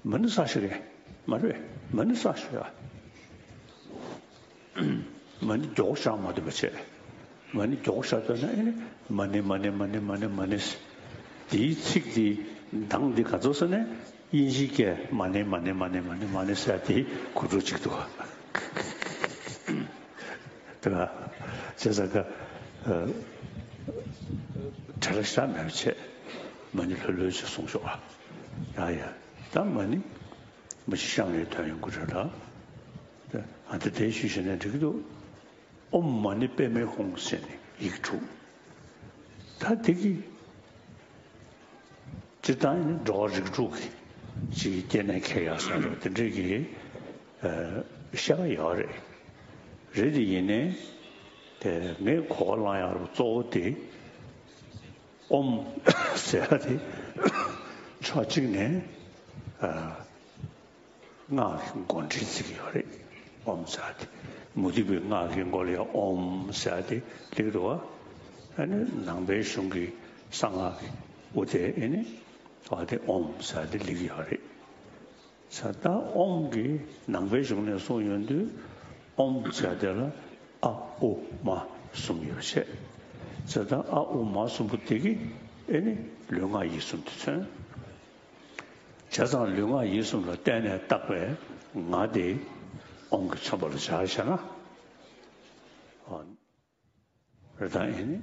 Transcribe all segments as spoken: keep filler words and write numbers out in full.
མ་ཎི་བསགས་ཤིག་རེད། མ་རེད། མ་ཎི་བསགས་ཤིག་ཡ། མ་ཎི་མགྱོགས་བཞག་མ་ཐུབ་པ་བྱས། མ་ཎི་མགྱོགས་བཞག་ཐུབ་ན་ཨེ་ནི་མ་ཎི་མ་ཎི་མ་ཎི་མ་ཎི་མ་ཎི། དེའི་ཚིག་དེའི་གདངས་དེ་ག་ཚོད་ཟེར་ན་དབྱིན་ཇིའི་སྐད་མ་ཎི་མ་ཎི་མ་ཎི་མ་ཎི་མ་ཎི་ཟེར་དེའི་གོ་དྲུག་ཅིག་འདུག་ག་དེ་ལ་བྱས་ཙང་ཀ་བྲེལ་བ་ཞེ་དྲག་མེད་པ་བྱས། མ་ཎི་ལྷོད་ལྷོད་ཅིག་གསུང་ཤོག་ཨ། ཡ་ཡ། ད་མ་ཎི་མ་གཞི་ཤམ་བྷ་ལའི་དོན་ཡོང་གི་རེད་ལ། ཨ་ད་དེ་ཞུས་བྱས་ན་འགྲིག་གི་འདུག་ཨོཾ་མ་ཎི་པདྨེ་ཧཱུྃ་ཟེར་ནས་ཡིག་དྲུག་ད་དེ་གི་སྤྱིར་བཏང་ནི་འགྲོ་བ་རིགས་དྲུག་གི་ཅིག་སྐྱེ་གནས་ཁེགས་ཡག་བཟོ་འདྲ་དེ་འདྲས་ཀྱི་བཤད་པ་ཡོད་རེད། རེད་དེ་ཡིན་ནའི་དེ་ངས་གོ་བ་བླངས་ཡག་རུ་གཙོ་བོ་དེ་ཨོཾ་ཟེར་ཡག་དེ་ཕྱོགས་གཅིག་ནས་སྔགས་ཀྱི་མགོ་འདྲེན་བྱེད་ཀྱི་ཡོད་རེད། ཨོཾ་ཟེར་ཡག་དེ་མུ་སྟེགས་པའི་སྔགས་ཀྱི་མགོ་ལ་ཡང་ཨོཾ་ཟེར་ཡག་དེ་སླེབས་འདུག་བ། ཨ་ནི་ནང་པའི་གཞུང་གི་གསང་སྔགས་ཀྱི་དབུ་དེ་ཨེ་ནི་བ་དེ་ཨོཾ་ཟེར་ཡག་དེ་སླེབས་ཀྱི་ཡོད་རེད། ས་ད་ཨོཾ་གྱི་ནང་པའི་གཞུང་ནས་གསུངས་ཡོང་དུས་ཨོཾ་ཟེར་དེ་ལ་ཨ་ཨུ་མ་གསུམ་ཡོད་བྱས། ས་ད་ཨ་ཨུ་མ་གསུམ་པོ་དེ་གི་ཨེ་ནི་ལུས་ངག་ཡིད་གསུམ་དུ་མཚོན། བྱས་ཙང་ལུས་ངག་ཡིད་གསུམ་ལ་བརྟེན་ནས་བཏགས་པའི་ངག་དེ་ཨོཾ་གྱིས་མཚོན་པ་ལ་བྱ་བྱས་ན། རེད་ད་ཨེ་ནི།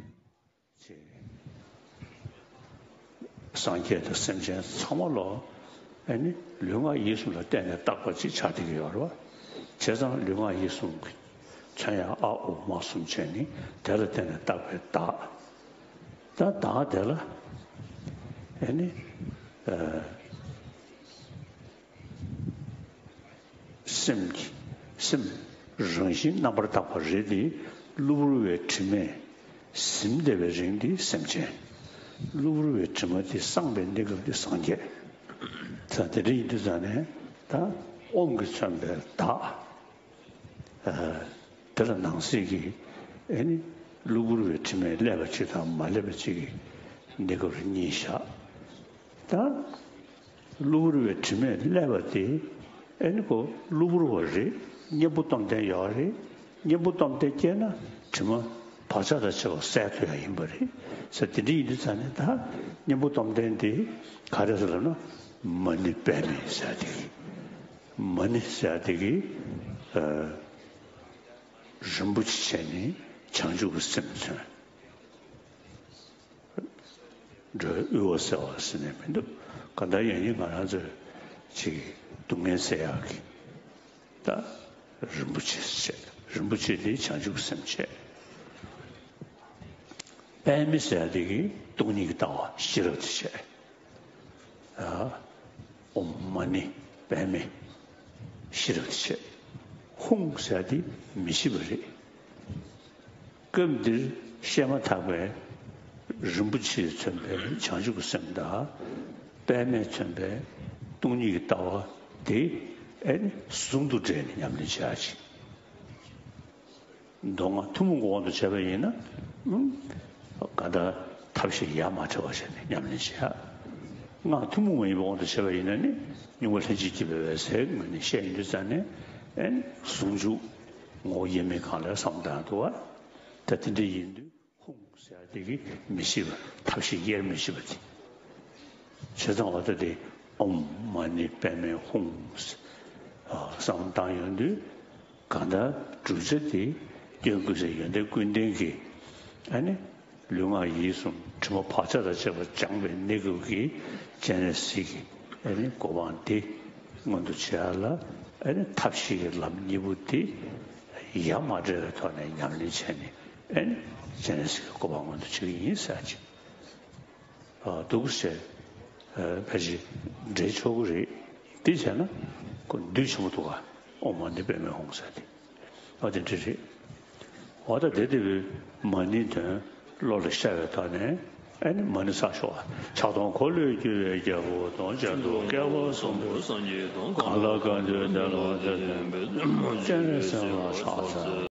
ཅེས། སངས་རྒྱས་དང་སེམས་ཅན་ཚང་མ་ལོ། ཨེ་ནི་ལུས་ངག་ཡིད་གསུམ་ལ་བརྟེན་ནས་བཏགས་པ་ཅིག་ཆགས་བསྡད་ཀྱི་ཡོད་རེད་བ། བྱས་ཙང་ལུས་ངག་ཡིད་གསུམ་གྱི་མཚོན་ཡག་ཨ་ཨུ་མ་གསུམ་བྱས་ནི་དེ་ལ་བརྟེན་ནས་བཏགས་པའི་བདག་ད་བདག་དེ་ལ་ཨེ་ནི། ཨ། སེམས་ཀྱི་སེམས་རང་བཞིན་རྣམ་པར་དག་པ་རེད་དེ། གློ་བུར་བའི་དྲི་མས་ཟིན་བསྡད་པའི་རིང་དེ་སེམས་ཅན། གློ་བུར་བའི་དྲི་མ་དེ་སངས་པའི་གནས་སྐབས་དེ་སངས་རྒྱས། ད་དེ་འདྲ་ཡིན་དུས་ཙང་ནས་ད་ཨོཾ་གྱིས་མཚོན་པའི་བདག་དེ་ལ་ནང་གསེས་ཀྱི་ཨེ་ནི་གློ་བུར་བའི་དྲི་མས་བསླད་པ་གཅིག་དང་མ་བསླད་པ་གཅིག་གི་གནས་སྐབས་རེ་གཉིས་བཞག་ད་གློ་བུར་བའི་དྲི་མས་བསླད་པ་དེ་ཨེ་ནི་ཁོ་གློ་བུར་བ་རེད། གཉེན་པོ་སྟོབས་ལྡན་ཡོད་རེད། གཉེན་པོ་སྟོབས་ལྡན་སྐྱེས་ན་དྲི་མ་བག་ཆགས་དང་བཅས་པ་སེལ་ཐུབ་ཡ་ཡིན་པ་རེད། ས་དེ་འདྲ་ཡིན་དུས་ཙང་ནས་ད་གཉེན་པོ་སྟོབས་ལྡན་དེ་ག་རེ་ཟེར་ལབ་ན་མ་ཎི་པདྨེ་ཟེར་དེ་གི་མ་ཎི་ཟེར་དེ་གི་ཨ། རིན་པོ་ཆེ་བྱས་ནས་བྱང་ཆུབ་ཀྱི་སེམས་མཚོན། འགྲོ་བའི་དབུལ་བ་སེལ་བ་ཟེར་ནས་མི་འདུག་གང་ལྟར་ཡང་ཡིན་ང་རང་ཚོས་ཅིག་སྡུག་བསྔལ་སེལ་ཡག་གི་ད་རིན་པོ་ཆེ་བྱས། རིན་པོ་ཆེ་དེ་བྱང་ཆུབ་ཀྱི་སེམས་བྱས། པདྨེ་ཟེར་ཡག་དེ་གིས་སྟོང་ཉིད་ཀྱི་ལྟ་བ་ཤེས་རབ་དེ་བྱས། ཨོཾ་མ་ཎི་པདྨེ་ཤེས་རབ་ཀྱི་ཆེད། ཧཱུྃ་ཟེར་དེ་མི་ཤེས་པ་རེད། སྐབས་འདིར་བཤད་མ་ཐག་པའི་རིན་པོ་ཆེས་མཚོན་པའི་བྱང་ཆུབ་ཀྱི་སེམས་དང་། པདྨས་མཚོན་པའི་སྟོང་ཉིད་ཀྱི་ལྟ་བ་དེ་ཨེ་ནི་ཟུང་དུ་འབྲེལ་ནས་ཉམས་ལེན་བྱ་ཞིང་། མདོ་སྔགས་ཐུན་མོང་གི་དབང་དུ་བྱས་པ་ཡིན་ན། ཨུམ། ག་ད་ཐབས་ཤེས་ཡ་མ་བྲལ་བ་བྱས་ནས་ཉམས་ལེན་བྱེད་ཡ། སྔགས་ཐུན་མོང་མ་ཡིན་པའི་དབང་དུ་བྱས་པ་ཡིན་ན་ནི་སྙོམས་པར་ལྷན་ཅིག་སྐྱེས་པའི་འོད་གསལ་ངོས་ནས་བཤད་ཡོང་དུས་ཙང་ནས་ཨེ་ནི་ཟུང་འཇུག་ངོ་བོ་དབྱེར་མེད་གང་ལ་བསམ་བཏང་འདུག་བ། ད་དེ་འདྲ་ཡིན་དུས། ཧཱུྃ་ཟེར་དེ་གི་མི་ཤེས་པ་ཐབས་ཤེས་དབྱེར་མི་ཤེས་པ་དེ། བྱས་ཙང་འོ་ད་དེ་ཨོཾ་མ་ཎི་པདྨེ་ཧཱུྃ་བསམ་བཏང་ཡོང་དུས་གང་ལྟར་བསྒྲུབ་བྱ་དེ་སྐྱོན་ཀུན་ཟད་ཡོན་ཏན་ཀུན་ལྡན་གྱི་ཨ་ནི་ལུས་ངག་ཡིད་གསུམ་དྲི་མ་བག་ཆགས་དང་བཅས་པ་སྦྱངས་པའི་གནས་སྐབས་ཀྱི་སྤྱན་རས་གཟིགས་ཀྱི་ཨ་ནི་གོ་འཕང་དེ་མངོན་དུ་བྱེད་ཡ་ལ་ཨ་ནི་ཐབས་ཤེས་ཀྱི་ལམ་གཉིས་པོ་དེ་ཡ་མ་བྲལ་བའི་ཐོག་ནས་ཉམས་ལེན་བྱས་ནས། ཨེ་ནི་སྤྱན་རས་གཟིགས་ཀྱི་གོ་འཕང་མངོན་དུ་བྱེད་ཀྱི་ཡིན་ཟེར་གྱི། ཨ་འདུག་ཟེར། ཨ་ཕལ་ཆེར་འགྲེལ་ཆོག་གི་རེད། དེ་བྱས་ན་ཁོ་འདུས་ཆེན་པོ་འདུག་ག་ཨོཾ་མ་ཎི་པདྨེ་ཧཱུྃ་ཟེར་དེ། ཨ་དེ་འདྲ་རེད། འོ་ད་དེ་དེ་བས་མ་ཎིའི་དོན་བློ་ལ་ཤར་བའི་ཐོག་ནས་ཨེ་ནི་མ་ཎི་བསགས་ཤོག་ཕྱག་སྟོང་འཁོར་ལོས་སྒྱུར་བའི་རྒྱལ་པོ་དང་། སྤྱན་སྟོང་བསྐལ་པ་གསུམ་པའི་སངས་རྒྱས་དང་། གང་ལ་གང་འདུལ་དེ་ལ་དེ་སྟོན་པའི་སྤྱན་རས་གཟིགས་ལ་ཕྱག་འཚལ།